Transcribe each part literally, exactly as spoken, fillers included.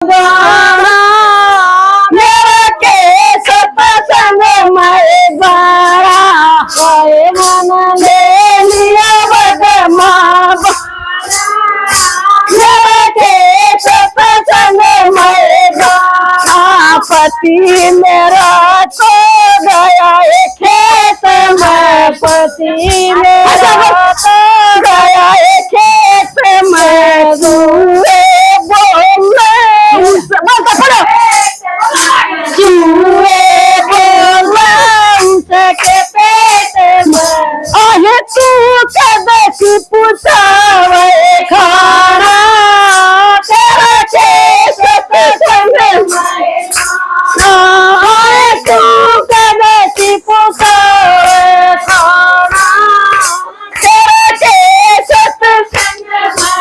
गाना, मेरा के सत्संग में गाना, हाय मन ले लिया बदमा। मेरा के सत्संग में गाना, पति मेरा खो गया है खेत में, पति मेरा खो गया है खेत में, जुए बोले। बोल तो पढ़ो। जुए बोले उसके पेट में, आहे तू कद की पुसावे खाना, तेरा के सत्संग में। आहे तू कद की पुसावे खाना, तेरा के सत्संग में।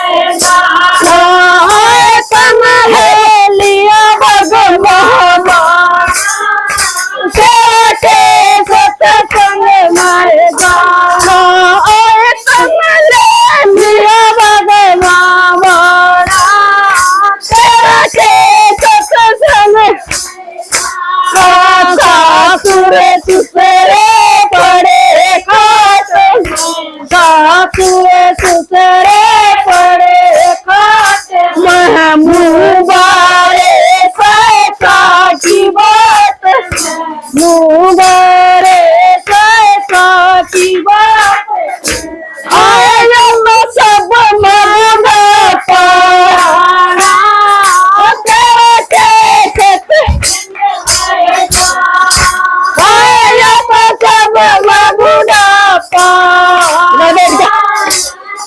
आहे तन ले लिया भगवान। तेरे सत्संग में गाना, आए कमले मिया भगवान। तेरे सत्संग, सासुर सुसरे पड़े खाट, सासुर सुसरे पड़े खाट, मैं मुबारे पैसा की बात, मुबारे पैसा की बात। आया तो सब मांगा पाना, तेरा के खेत। आया तो सब मांगा पाना,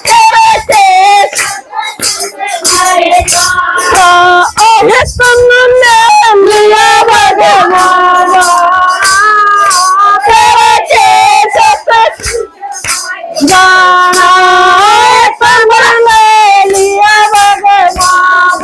तेरा के। हाँ, ओहे सुन ले लिया भगवान, तेरे के सत जाना है, संग ले लिया भगवान,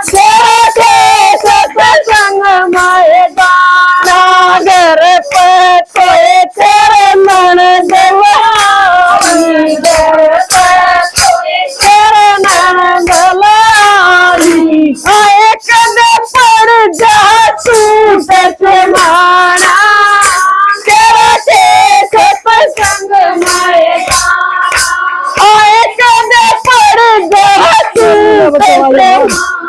तेरे के सत्संग में गाना। घर पे कोई तेरे ननद लाई, घर पे कोई तेरे ननद लाई। आए कदे पड़ जा तू टकराना, तेरा के सत्संग में। आए कदे पड़ जा तू टकराना।